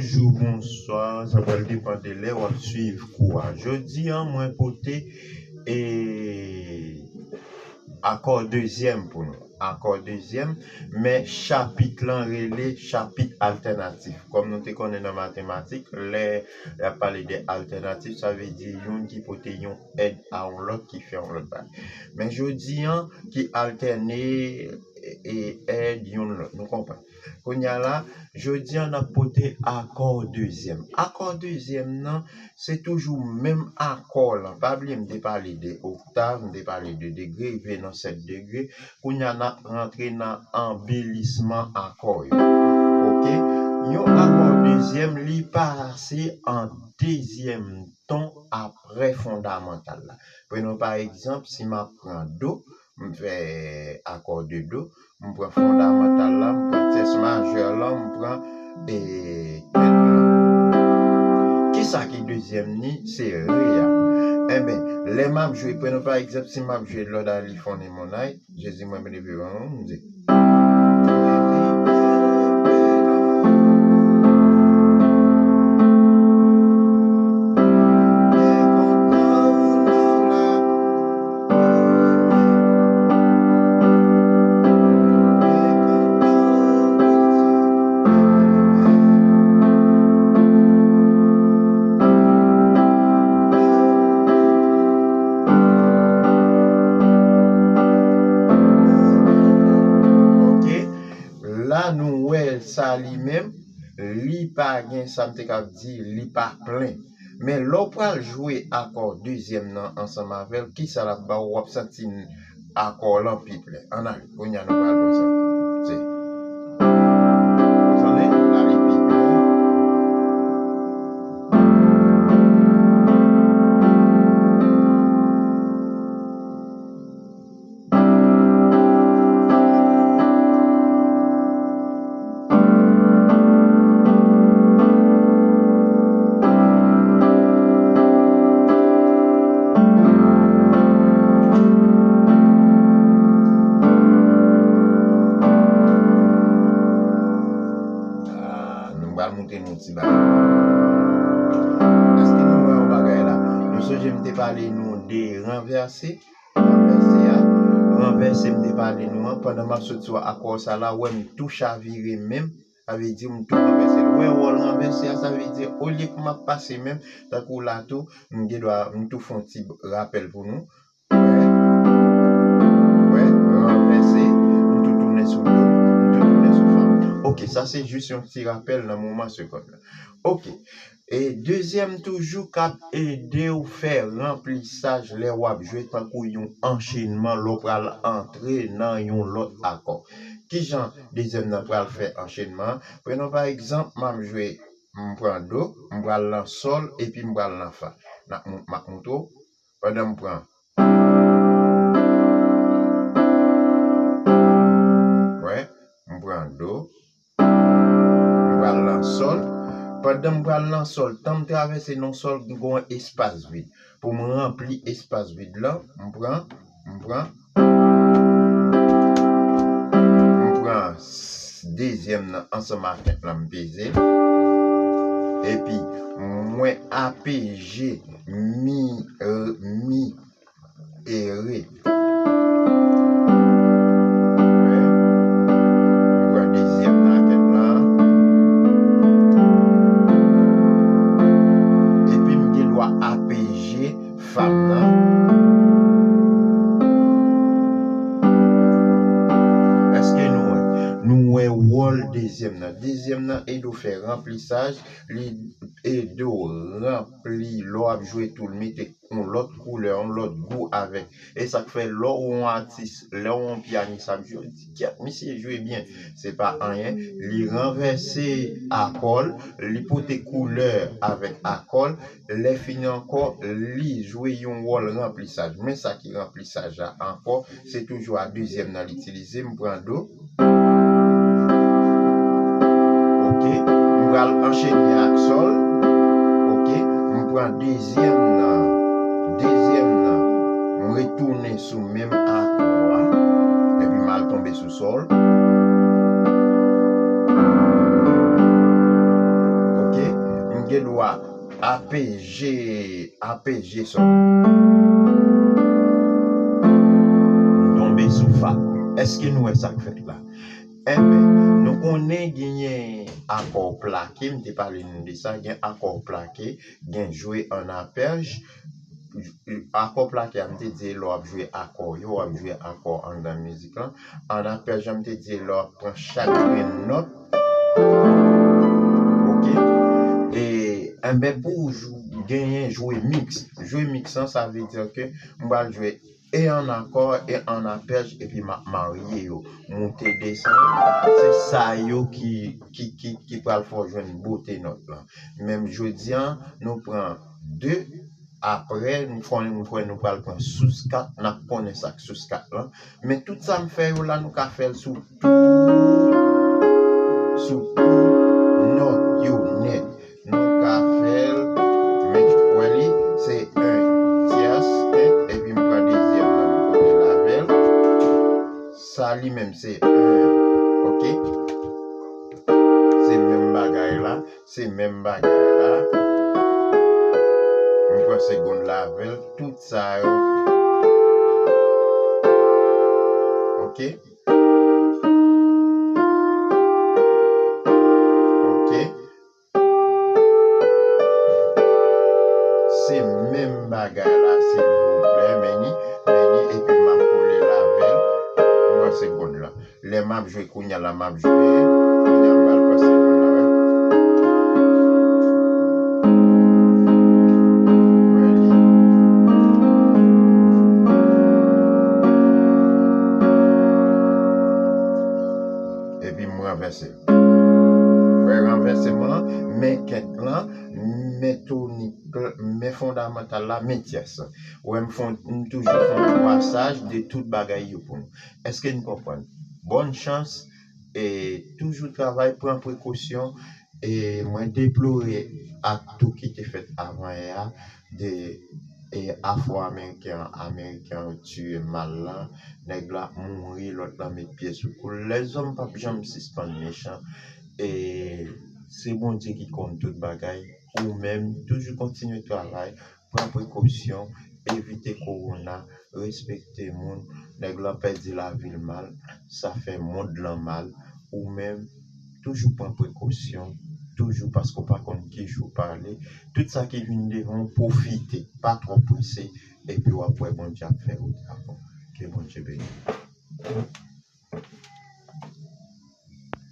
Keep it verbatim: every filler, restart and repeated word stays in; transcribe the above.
Bonjou, bonswa, sa pral depann de lè w ap swiv kou a. Jodi a, mwen pote e, akò dezyèm pou nou. Akò dezyèm, men chapit lan rele chapit altènatif. Kòm nou te konnen nan matematik, lè y ap pale de altènatif, sa vle di youn ki pote yon èd a yon lòt ki fè yon lòt bagay. Men jodi a, ki altène e, e èd youn lòt. Nou konprann. Kounye a la, jodi a n ap pote akò dezyèm. Akò dezyèm nan, se toujou menm akò lan. Pa bliye, m te pale de oktav, m te pale de degre, rive nan sèt degre. Kounye a, n ap rantre nan anbelisman akò yo. Oke? Yon akò dezyèm, li pase an dezyèm ton apre fondamantal la. Prenon pa egzanp, si m ap pran do, m fè akò de do, m pran fondamantal la, m pran tyès majè la, m pran e, kèt la. Kisa ki dezyèm ni? Se re a. Enben, lè m ap jwe, prenon pa egzanp, si m ap jwe Lòd Alifonne Monay, Jezi mwen leve an, m di. Oke, la nou wè sa li menm, li pa gen, sa m te kab di, li pa plen. Men lè w pral jwe akò dezyèm nan ansanm avè l, kisa l ap ba w? W ap santi akò lan pi plen. Ann ale, kounye a nou pral wè sa. Se. Tande? L ale pi plen. Ah, nou pral montre nou ti bagay. Èske nou wè yon bagay la? Nou sonje m te pale nou de ranvèse? Ranvèse a. Ranvèse m te pale nou an. Pandan m ap sot sou akò sa la, wè m tou chavire menm. Sa vle di m tou ranvèse l. Wè wòl ranvèse a, sa vle di olye pou m ap pase menm, tankou la tou, m gen dwa, m tou fè yon ti rapèl pou nou. Wè. Wè, ranvèse, m tou tounen sou do, m tou tounen sou fa. Oke, sa se jis yon ti rapèl nan moman segonn la. Oke. E dezyèm toujou k ap ede w fè ranplisaj lè w ap jwe tankou yon anchenman lè w pral antre nan yon lòt akò. Kijan dezyèm nan pral fè anchenman an? Prenon pa egzanp, m ap jwe, m pran do, m pral nan sòl, epi m pral nan fa. N ap mou-, m ap moutre w. Pandan m pran. Wè, m pran do. M pral nan sòl. Pandan m pral nan sòl, tan m travèse nan sòl, m gen yon espas vid. Pou m ranpli espas vid lan, m pran, m pran, m pran s-, dezyèm nan ansanm ak pent lan, m peze l. Epi, mwen apeje mi, mi, e re. M pran dezyèm nan ak pent lan. Epi m gen dwa apeje fa m nan. Èske nou wè? Nou wè wòl dezyèm nan. Dezyèm nan ede w fè ranplisaj, li ede w ranpli lè w ap jwe tou, l mete yon lòt koulè, yon lòt gou avèk. E sa k fè lè w yon atis, lè w yon pyanis ap jwe, w di, "Kèt, misye jwe byen." Se pa anyen. Li ranvèse akò l, li pote koulè avèk akò l. Lè fini ankò, li jwe yon wòl ranplisaj. Men sa ki ranplisaj la ankò, se toujou a dezyèm nan l itilize. M pran do. Oke, m pral anchene ak sòl. Oke, m pran dezyèm nan. Dezyèm nan, m retounen sou menm akò a. Epi m al tonbe sou sòl. Oke, A P G, A P G sòl. M tonbe sou fa. Èske nou wè sa k fèt la? Enben, nou konnen genyen akò plake, m te pale nou de sa, gen akò plake, gen jwe an apèj. Akò plake a, m te di lè w ap jwe akò yo, w ap jwe akò anndan mizik lan. An apèj an, m te di lè w ap pran chak grenn nòt. Oke? E, enben, pou w jou-, genyen jwe miks. Jwe miks lan, sa vle di ke m pral jwe e an akò, e an apèj, epi m ap marye yo. Moute desann, se sa yo ki, ki, ki, ki pral fè w jwenn bote nòt lan. Men jodi a, nou pran de, apre, nou fè, nou fè, nou pral pran sous kat, n ap konnen sa k sous kat lan. Men tout sa m fè yo la, nou ka fè l sou tout, sou tout nòt yo nèt. Nou ka fè l, men wè li, se en tyès, en, epi m pran dezyèm nan, m kole l avè l. Sa li menm se en, oke? Se menm bagay la, se menm bagay la. M pran segonn la avè l, tout sa yo. Oke? Oke? Se menm bagay la, silvouplè, men ni, men ni, epi m ap kole l avè l. M pran segonn la. Lè m ap jwe, kounye a la m ap jwe, kounye a m pral pran segonn la, wè. Wè li. Epi m ranvèse. Wè ranvèseman, men kèt lan, men tonik, men fondamantal la, men tyès. Wè m fon, m toujou fè yon brasaj de tout bagay yo pou nou. Èske n konprann? Bòn chans, e toujou travay, pran prekosyon, e mwen deplore ak tou ki te fèt avan yè a, de, e afwo-ameriken an, ameriken an tiye mal lan, nèg la mouri, lòt lan met pye sou kou l. Lèzòm p ap janm sispann mechan. E se Bondye ki konn tout bagay. Ou menm, toujou kontinye travay, pran prekosyon, evite kowona, respekte moun. Nèg lan pèdi lavi l mal, sa fè mond lan mal. Ou menm, toujou pran prekosyon, toujou, paske w pa konn ki jou w pale. Tout sa ki vin devan w, pwofite, pa twò prese, epi w ap wè Bondye ap fè wout la pou w. Ke Bondye beni w.